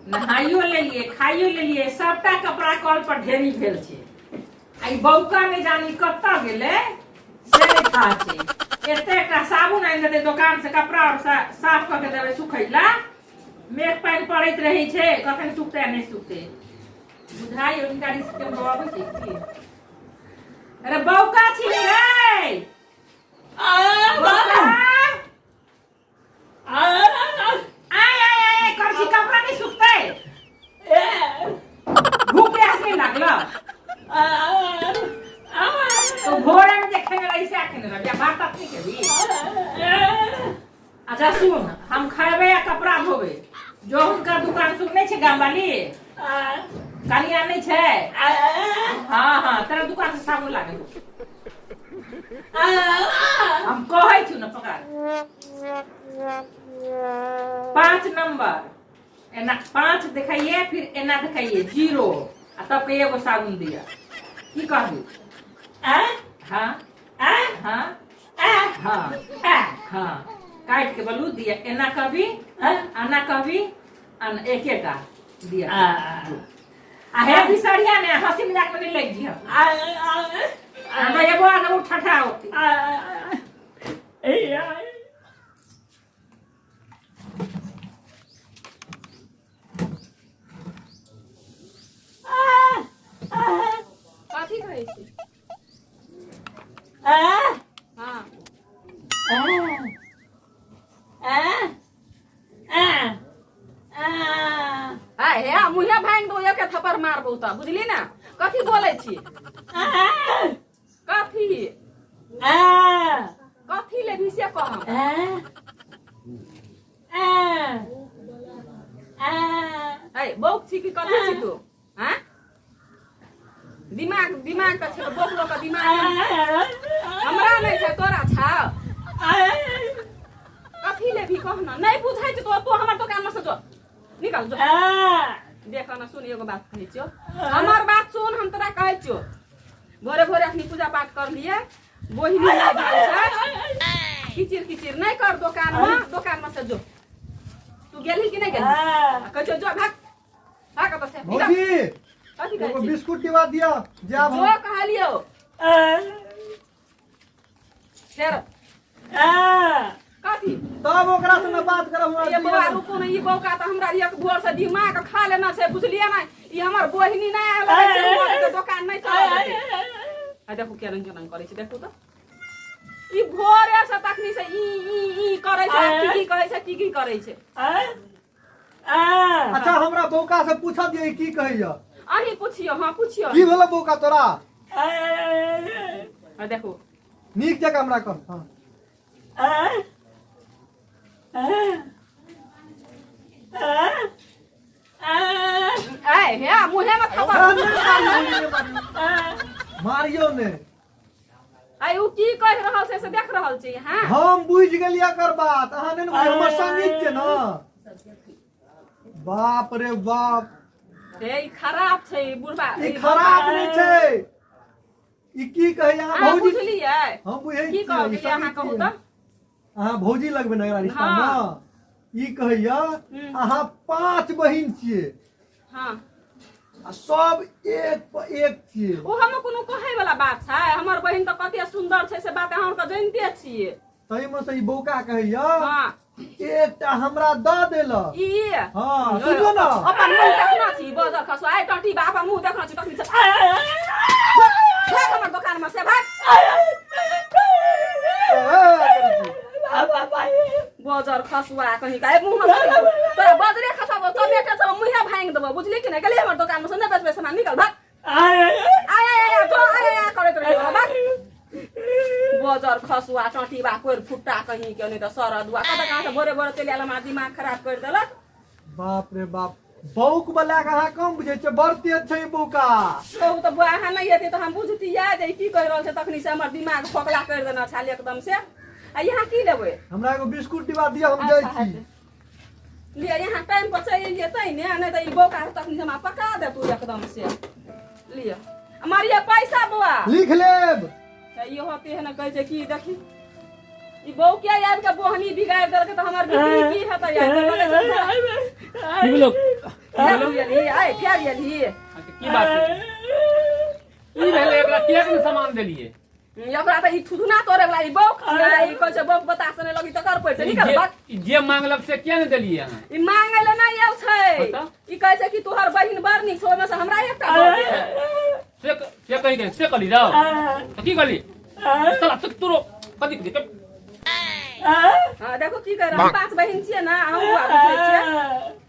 नहाइयो लेलियै, खाइयो लेलियै, सबटा कपड़ा कल पर ढेरी भेल छै। आ ई बौका नहि जानी कतऽ गेलै से नहि थाह छै। एते एकटा साबुन आनि देतै दोकान से, कपड़ा और साफ कऽ के देबै सुखै ला। मेघ पानि पड़ैत रहै छै, कखन सुखतै आ नहि सुखतै बुझाइ। हुनका रिस्क के अबै छै की? अरे बौका छी रे बौका, आय आय आय कर छी, कपड़ा नहीं सुखतै, भूख प्यास नहीं लागल? तो भोरे में जे खेने रही से खेने रही, भात तात नहीं खेबी? अच्छा सुन, हम खेबै आ कपड़ा धोबै। जो हुनकर दुकान सुन नहीं छै, गाम वाली कनिया नहीं छै? हाँ हाँ, तेरा दुकान से साबुन लागल। हम कहै छी ने, पकड़ 5 नंबर, एना 5 देखाइए, फिर एना देखाइए 0, आ तब कहिए एगो साबुन दिया। की कहबी? हाँ हाँ हाँ हाँ, काट के बोलू दिया। एना कहबी, एना कहबी, एकेटा दिया। आ हे बिसरिया ने, हंसी मजाक में नहीं लग जी। हम एगो आदमी ठठा होती। कथी कहै छी? हाँ। आ हे मुहे भांग दो, एक थप्पड़ मारबौ तऽ, बुझली ने? कथी बोलै छी? कथी कथी लेबही से कह। ए बौक छी कि कथी छी तू? हाँ, दिमाग दिमाग तऽ छै, बौक लोक के दिमाग हमरा नहि छै, तोरा छौ। कथी लेबही कह न। नहि बुझै छै तो तू हमर दोकान में से जो, निकल जो। देख न, सुन, एगो बात कहै छियौ, हमर बात सुन। हम तोरा कहै छियौ, भोरे भोरे अखनी पूजा पाठ कर लिए, बोहिनी नहि भेल छै, किचिर किचिर नहि कर दोकान में। दोकान में से जो। तू गेलही कि नहि गेलही? कहै छियौ जो, भाग भाग ओतऽ से, निकल। भौजी, कथी कहै एगो छी? बिस्कुट दिवा दिया, जाब जो हम। कहलियौ फेर कथी? तब ओकरा से न बात करब हमरा। ये बौआ, रुकू ने। ई बौका तऽ हमरा एक भोर से दिमाग खा लेना छै, बुझलियै ने? ई हमर बहिनी नहि आयल रहै छै, हमर के दोकान नहि चलऽ देतै। आ देखू केना केना करै छै, देखू तऽ। ई भोरे से तखनी से ई ई ई करै छै, की की कहै छै, की की करै छै। अच्छा, हमरा बौका से पूछऽ दिअ, ई की कहैया। अहीं पुछियौ, हाँ, पुछियौ। की भेलो बौका तोरा? आ देखू। नीक जकाँ हमरा कह, हाँ। ए हे, मुहे में थप्पड़। मारियो ने। आइ उ की कहि रहल छै से देख रहल छी? हाँ, हम बुझि गेलियै एकर बात, अहाँ नहि ने बुझ, हमर संगीत छै ने। बाप रे बाप। हे, ई खराब छै ई बुढ़बा। ई खराब नहि छै। ई की कहैया अहाँ? अहाँ भौजी बुझलियै? हम बुझै की छियै, कहब ई अहाँ? संगीत कहू छियै। तऽ। अहाँ भौजी लगबै ने एकरा रिश्ता? हाँ। मे ई कहैया, अहाँ 5 बहिन छियै आ सब एक पर एक छियै। ओ हम कोनो कहै वाला बात छै? हमर बहिन तऽ कते सुन्दर छै से बात अहाँ आरके जनिते छियै। ताहिमे से ई बौका कहैया, एकटा हमरा दऽ देलक। ई हाँ, सुनियौ ने। अपन मुंह देखना छी, बजर खसो आइ टटी बा, अपन मुंह देखना छी तखनी से। भाग हमर दोकान में से, भाग। बजर खसुआ कहीं का, मुंह में तोरा बजरे खसाबो, चमेटे सब मुंहे भांग देबो, बुझली कि नहीं? गेली हमर दोकान में से, नहीं बेचबे सामान, निकल, भाग। आय आय आय जो आय आय करैत रहियो, भाग। बजर खसुआ टटीबा कोरि फुट्टा कहीं के, नहीं तऽ सरदुआ कतऽ कहाँ से भोरे भोरे चलि आयल, हमरा दिमाग खराब करि देलक। बाप रे बाप, बौक वाला के अहाँ कम बुझै छियै, बड़ तेज छै ई बौका। कहू तऽ बौआ, अहाँ नहि हेतै तऽ हम बुझतियै जे ई की कहि रहल छै? तखनी से हमर दिमाग खोखला करि देने छल एकदम से। आ यहाँ की लेबै? हमरा एगो बिस्कुट डिब्बा दिअ, हम जाइ अच्छा, छी। हेतै। लिअ, यहाँ टाइम पर चलि एलियै तैँ ने, नहि तऽ ई बौका तखनी से हमरा पका देतू एकदम से। लिअ, मारिए पैसा बौआ। लिख लेब। तऽ इहो तेहन कहै छै कि देखी, ई बौकिया आबि के बोहनी बिगाड़ि देलकै तऽ हमर बिक्री की हेतै? आइ तऽ लगै छै की भेलो? फेर एलही आइ फेर एलही अच्छा, की बात छै की भेलै एकरा किएक ने सामान देलियै ओकरा तऽ ई थुथुना तोड़े वाला ई बौक छियै ई कहै छै बौक बतास नहि लगी तकर पैर छै ई निकल जे- बक ई जे मांगलक से किया ने देलियै अहाँ ई मांगे ले नहि आयल छै बताउ। ई कहै छै कि तोहर बहिन बड़ नीक छै ओहिमे से हमरा एकटा दऽ दे। से से कही दे से कहली जाओ तऽ की कहली साला तू तोरो कथी कथी हाँ देखो की कह रहल पांच बहिन छियै ने अहूँ बुआ बुझै छियै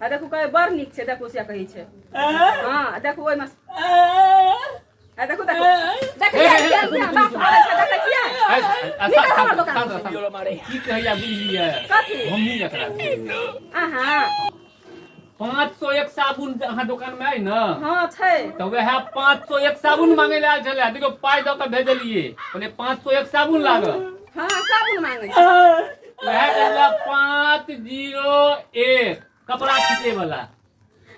हाँ देखो कहै बड़ नीक छै देखो से कहै छै हाँ देखो ओहिमे हाँ देखो देखो देख लियै केहन बात बोलै छै देखै छियै निकल हमर दोकान से। की कहैया बुझलियै कथी? हमही एकरा अहाँ 501 साबुन अहाँ दोकान में आई ने हाँ छै तऽ वएह 501 साबुन मांगे लए आयल छलै देखियौ पाइ दऽ कऽ भेजलियै कहलियै 501 साबुन लागल हाँ साबुन मांगे छै वएह कहला 501 कपड़ा खींचे वाला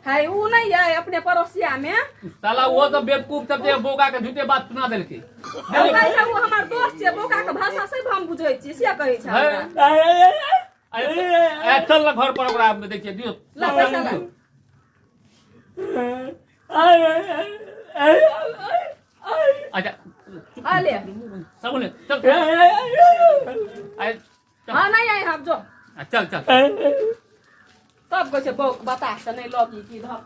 है उ नहीं है अपने पड़ोसिया में साला वो सब बेवकूफ सब जे बोका के झूठे बात सुना देलकै हम कहै छै उ हमर दोस्त छै बोका के भाषा सब हम बुझै छियै से कहै छै है। हमरा अरे ए, चल ना घर पर ओकरा देखिए दियो ला पैसा ला। अच्छा हाँ ले सब ले चल अरे चल हाँ नहीं आई हम जो चल चल तब कहै छै बौक बतास से नहीं लगी की धक